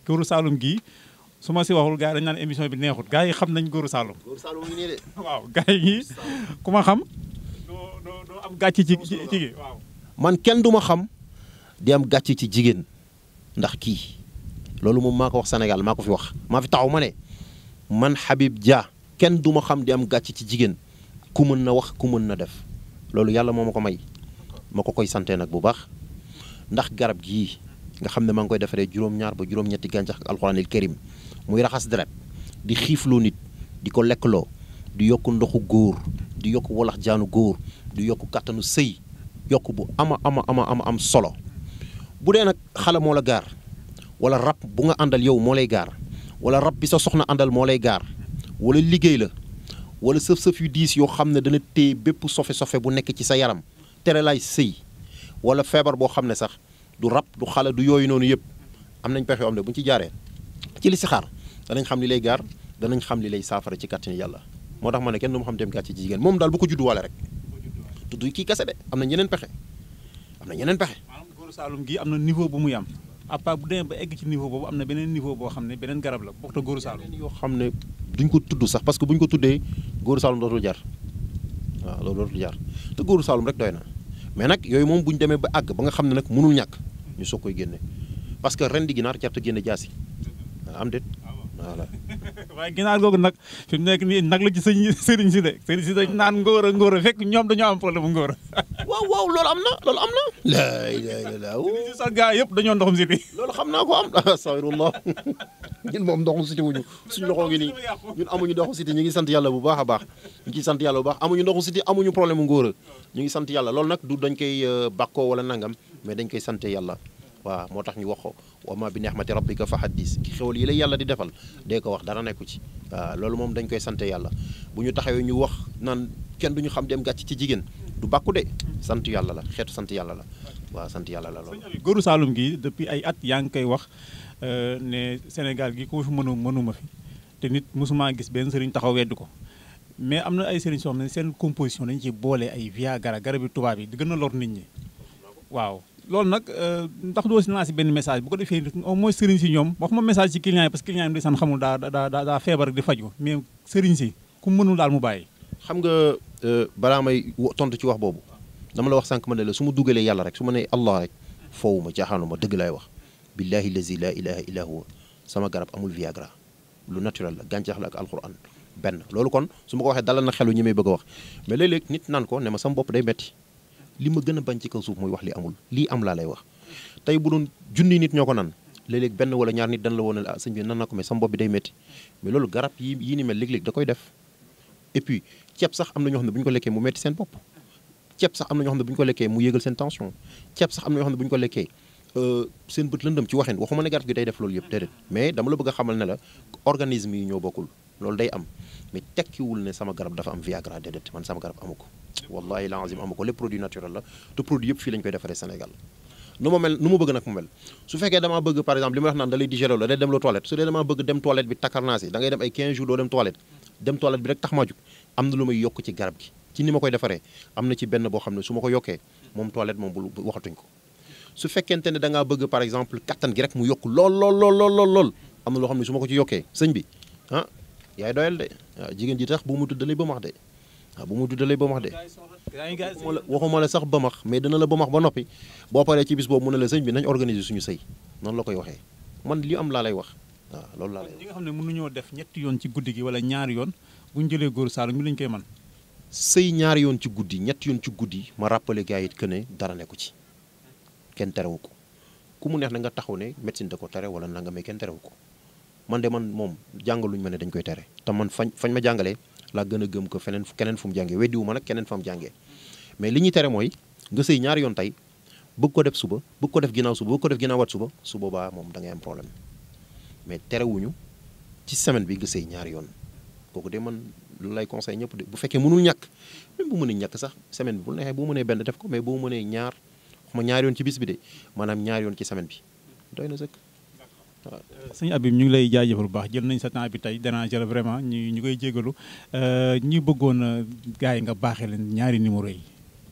góoru Saalum gii su ma si waxul gars yi dañ naan émission bi neexut gars yi xam nañ góoru Saalum. góoru Saalum ngi nii de. waaw gars yi ku ma xam. doo am gàcce ci gi waaw. man kenn du ma xam di am gàcce ci jigéen ndax kii loolu moom maa ko wax Sénégal maa ko fi wax maa fi taxaw ma ne man Habib Dia kenn du ma xam di am gàcce ci jigéen ku mën na wax ku mën na def loolu yàlla moo ma ko may ma ko koy sante nag bu baax ndax garab gii nga xam ne maa ngi koy defaree juróom-ñaar ba juróom-ñetti gàncax ak alxuraanil karim muy raxas deret di xiifloo nit di ko lekkloo di yokk ndoxu góor di yokk walax jaanu góor di yokk kàttanu sëy yokk bu am solo bu dee nag xale moo la gaar wala rab bu nga àndal yow moo lay gaar wala rab bi sa soxna àndal moo lay gaar wala liggéey la wala sëf-sëf yu diis yoo xam ne dana téye bépp sofe-sofe bu nekk ci sa yaram tere laay sëy wala feebar boo xam ne sax du rab du xale du yooyu noonu yëpp am nañ pexe yoo xam ne bu ñu ci jaaree ci li si xaar danañ xam li lay gaar danañ xam li lay saafara ci kàttani yàlla moo tax ma ne kenn du ma xam dem gàcce ci jigéen moom daal bu ko juddu wale rek tudd kii kese de am na ñeneen pexe am na ñeneen pexe. maanaam góoru Saalum gi am na niveau bu muy am à part bu demee ba egg ci niveau boobu am na beneen niveau boo xam ne beneen garab la bokk te góoru Saalum yoo xam ne duñ ko tudd sax parce que buñ ko tuddee góoru Saalum dootul jar waaw loolu dootul jar te góoru Saalum rek doy na mais nag yooyu moom bu ñu demee ba àgg ba nga xam ne nag mënul ñàkk ñu soog koy génne parce que ren di ginaar jarta génne jaasi am déet voilà. waaye ginaar googu nag fi mu nekk nii nag la ci sëriñ si de sëriñ si dañ naan ngóor a fekk ñoom dañoo am problème bu ngóor a. waaw loolu am na loolu am na. laa ilaaha illallaah. sëriñ si sax gaa yëpp dañoo ndoxum siti. loolu xam naa ko am astagfirullah ñun moom ndoxum siti wuñu suñu loxo ngi nii ñun amuñu ndoxum siti ñu ngi sant yàlla bu baax a baax ñu ngi sant yàlla bu baax amuñu ndoxum siti amuñu problème mu ngóor a ñu ngi sant yàlla loolu nag du dañ koy bàkkoo wala nangam mais dañ koy sante yàlla waaw moo tax ñu wax ko wa ma bi ni'mati rabbika fa haddis ki xewal yi la yàlla di defal dee ko wax dara nekku ci waaw loolu moom dañ koy sante yàlla bu ñu taxawee ñu wax naan kenn duñu xam dem gàcc ci jigéen du bàkku de sant yàlla la xeetu sant yàlla la waaw sant yàlla la loolu. góoru Saalum gi depuis ay at yaa ngi koy wax ne Sénégal gi ko fi mënuma fi te nit mosuma gis benn sëriñ taxaw weddi ko mais am na ay sëriñ soo xam ne seen composition dañu ci boole ay Viagra garabi tubaab yi di gën a lor nit ñi waaw. loolu nag ndax doo si lancé benn message bu ko defee au moins sëriñ si ñoom waxuma message ci client yi parce que client yi ndeysaan xamul daa feebar di faju mais sëriñ si ku mënul daal mu bàyyi. xam nga balaa may tontu ci wax boobu dama la wax sànq ma ne la su ma dugalee yàlla rek su ma nee Allah rek foowu ma caaxaanu ma dëgg laay wax billahi lazi la ilaha illa huwa sama garab amul Viagra lu naturel la gàncax la ak alquran benn loolu kon su ma ko waxee dalal na xelu ñi may bëgg a wax mais léeg-léeg nit naan ko ne ma sama bopp day metti li ma gën a bañ ci kaw suuf mooy wax li amul lii am laa lay wax tey bu doon junni nit ñoo ko nan léeg-léeg benn wala ñaar nit dañ la woon ne sëñ bi nan na ko mais sama bopp bi day métti mais loolu garab yii ni mel léeg-léeg da koy def et puis ceeb sax am na ñoo xam ne bu ñu ko lekkee mu métti seen bopp ceeb sax am na ñoo xam ne bu ñu ko lekkee mu yégal seen tension ceeb sax am na ñoo xam ne bu ñu ko lekkee seen bët lëndëm ci waxin waxuma ne garab gi day def loolu yëpp déedéet mais dama la bëgg a xamal ne la organisme yi ñoo bokkul loolu day am mais tekkiwul ne sama garab dafa am Viagra déedéet man sama garab amu ko wallahi lazim amu ko lépp produit naturel la te produit yëpp fii lañ koy defaree Sénégal nu ma bëgg nag mu mel su fekkee damaa bëgg par exemple li ma wax naan da lay digérer la day dem la toilette su dee damaa bëgg dem toilette bi takkarnaasi da ngay dem ay 15 jours doo dem toilette bi rek tax maa jug am na lu may yokk ci garab gi ci ni ma koy defaree am na ci benn boo xam ne su ma ko yokkee moom toilette moom bu waxatuñ ko su fekkente ne da ngaa bëgg par exemple kattan gi rek mu yokk lool am na loo xam ne su ma ko ci yokkee sëñ bi ah yaay doyal de waaw jigéen ji tax bu mu tudd dalay bëmax de waaw bu mu tudd dalay bëmax de waxuma la sax bëmax mais dana la bëmax ba noppi boo paree ci bis boobu mu ne la sëñ bi nañ organiser suñu sëy noonu la koy waxee man li am laa lay wax waaw loolu laa lay wax. ñi nga xam ne mënuñoo def ñetti yoon ci guddi gi wala ñaari yoon bu ñu jëlee góoru Saalum mi lañ koy mën sëy ñaari yoon ci guddi ñetti yoon ci guddi ma rappelé gars yi que ne dara nekku ci kenn terewu ko ku mu neex na nga taxaw ne médecine da ko tere wala nanga mais kenn terewu ko man de man moom jàngaluñu ma ne dañ koy tere te man fañ ma jàngalee laa gën a gëm ko keneen fu mu jàngee weddiwu ma nag keneen fa mu jàngee mais li ñuy tere mooy nga sëy ñaari yoon tey bëgg ko def suba bëgg ko def ginnaaw suba bëgg ko def ginnaaw wat suba su boobaa moom da ngay am problème mais terewuñu ci semaine bi nga sëy ñaari yoon kooku de man lu lay conseil ñëpp de bu fekkee mënul ñàkk même bu mënee ñàkk sax semaine bi bu neexee boo mënee benn def ko mais boo mënee ñaar waxuma ñaari yoon ci bis bi de maanaam ñaari yoon ci semaine bi doy na sëkk waaw. sëñ Habib ñu ngi lay jaajëfal bu baax jël nañ sa temps bi tey déranger vraiment ñu koy jégalu ñi bëggoon gars yi nga baaxee leen ñaari numéro yi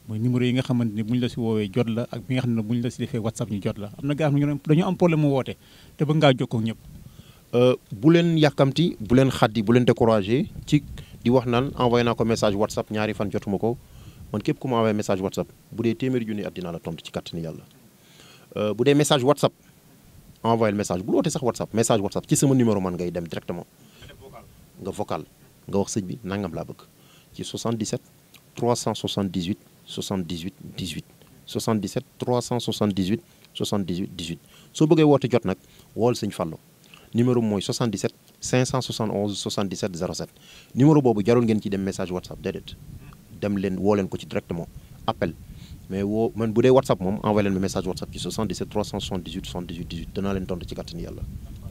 mooy numéro yi nga xamante ni bu ñu la si woowee jot la ak bi nga xam ne bu ñu la si defee WhatsApp ñu jot la am na gaa xam ne dañoo am problème mu woote te bëgg ngaa jokkoo ak ñëpp. bu leen yàkkamti bu leen xaddi bu leen découragé ci di wax naan envoyé naa ko message WhatsApp ñaari fan jotuma ko man képp ku ma envoyé message WhatsApp bu dee téeméeri junni at dinaa la tontu ci kàttanu yàlla. bu dee message WhatsApp envoyé message bu wootee sax WhatsApp message WhatsApp ci sama numéro man ngay dem directement nga vocal nga wax sëñ bi nangam laa bëgg ci 77 378 78 18 77 378 78 18 soo bëggee woote jot nag wool sëñ Fallou numéro mooy 77 571 77 07 numéro boobu jarul ngeen ci dem message WhatsApp déedéet dem leen woo leen ko ci directement appel mais woo man bu dee WhatsApp moom envoyé leen ma message WhatsApp ci 77 378 78 18 danaa leen tontu ci kàttanu yàlla.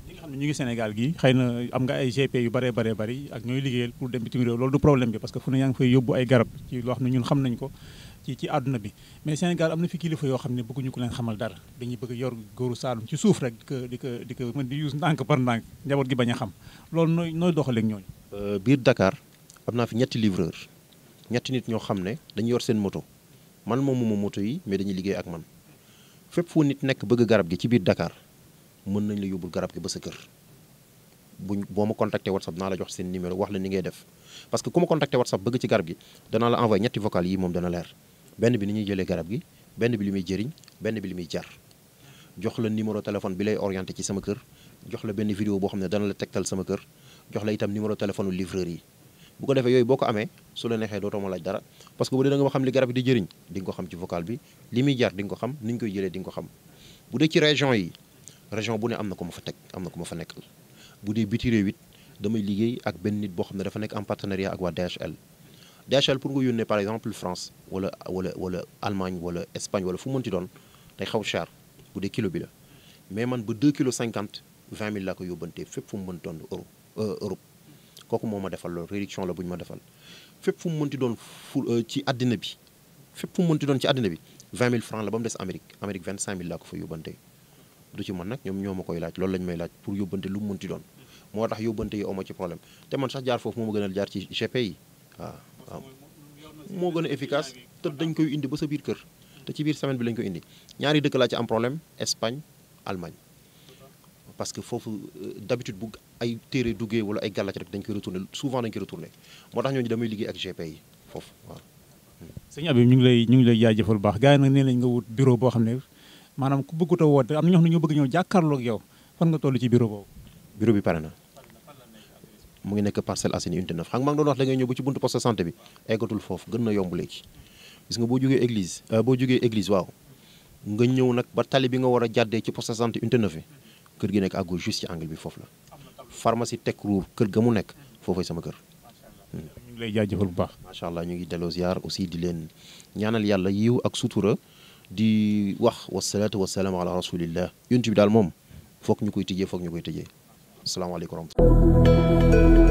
ñi nga xam ne ñu ngi Sénégal gi xëy na am nga ay GP yu bëree bëri ak ñooy liggéeyal pour dem bitim réew loolu du problème bi parce que fu ne yaa ngi fay yóbbu ay garab ci loo xam ne ñun xam nañ ko ci àdduna bi mais Sénégal am na fi kilifa yoo xam ne bëgguñu ko leen xamal dara dañuy bëgg yor góoru Saalum ci suuf rek di ko mën di use ndànk par ndànk njaboot gi bañ a xam loolu nooy doxaleeg ñooñu. biir Dakar am naa fi ñetti livreur ñetti nit ñoo xam ne dañu yor seen moto man moomuma moto yi mais dañuy liggéey ak man fépp fu nit nekk bëgg garab gi ci biir Dakar mën nañ la yóbbul garab gi ba sa kër boo ma contacté WhatsApp naa la jox seen numéro wax la ni ngay def parce que ku ma contacté WhatsApp bëgg ci garab gi danaa la envoyé ñetti vocal yi moom dana leer benn bi ni ñuy jëlee garab gi benn bi li muy jëriñ benn bi li muy jar jox la numéro téléphone bi lay orienté ci sama kër jox la benn vidéo boo xam ne dana la tegtal sama kër jox la itam numéro téléphone livreur yi bu ko defee yooyu boo ko amee su la neexee dootoo ma laaj dara parce que bu dee da nga ma xam li garab gi di jëriñ di nga ko xam ci vocal bi li muy jar di nga ko xam ni ñu koy jëlee di nga ko xam bu dee ci région yi région bu ne am na ko ma fa teg am na ko ma fa nekkal bu dee biti réew it damay liggéey ak benn nit boo xam ne dafa nekk en partenariat ak waa DHL pour nga yónnee par exemple France wala Allemagne wala Espagne wala fu mu mënti doon day xaw cher bu dee kilo bi la mais man ba 2 kilos 50 20 000 laa ko yóbbantee fépp fu mu mënti doon Europe kooku moo ma defal loolu réduction la bu ñu ma defal fépp fu mu mënti doon ci àddina bi fépp fu mu mënti doon ci àddina bi 20 000 francs la ba mu des Amérique 25 000 laa ko fa yóbbantee du ci man nag ñoom ñoo ma koy laaj loolu lañu may laaj pour yóbbante lu mu mënti doon moo tax yóbbante yi oma ci problème te man sax jaar foofu moo ma gënal jaar ci GP yi waaw moo gën a efficace te dañ koy indi ba sa biir kër te ci biir semaine bi lañ koy indi ñaari dëkk laa ci am problème Espagne Allemagne parce que foofu d'habitude bu ay téere duggee wala ay gàllac rek dañ koy retourner souvent dañ koy retourner moo tax ñooñu damay liggéey ak GP yi foofu waaw. sëñ Habib ñu ngi lay jaajëfal bu baax gars yi nag nee nañ nga wut bureau boo xam ne maanaam ku bëggut a woote am na ñoo xam ne ñoo bëgg ñëw jàkkaarloo ak yow fan nga toll ci bureau boobu. bureau bi pare na mu ngi nekk Parcelles Assainies unité 9 xam nga maa ngi doon wax da ngay ñëw ba ci buntu poste de santé bi eggatul foofu gën na yomb léegi gis nga boo jógee église waaw nga ñëw nag ba tali bi nga war a jàddee ci poste de santé unité 9 kër gi nekk à gauche juste ci angle bi foofu la pharmacie Tek Rour kër ga mu nekk foofay sama kër. ñu ngi lay jaajëfal bu baax. macha allah ñu ngi delloo ziar aussi di leen ñaanal yàlla yiw ak sutura di wax wasalaatu wasalaam ala rasulillah yonent bi daal moom foog ñu koy tijjee asalaamaaleykum wa rahmatulah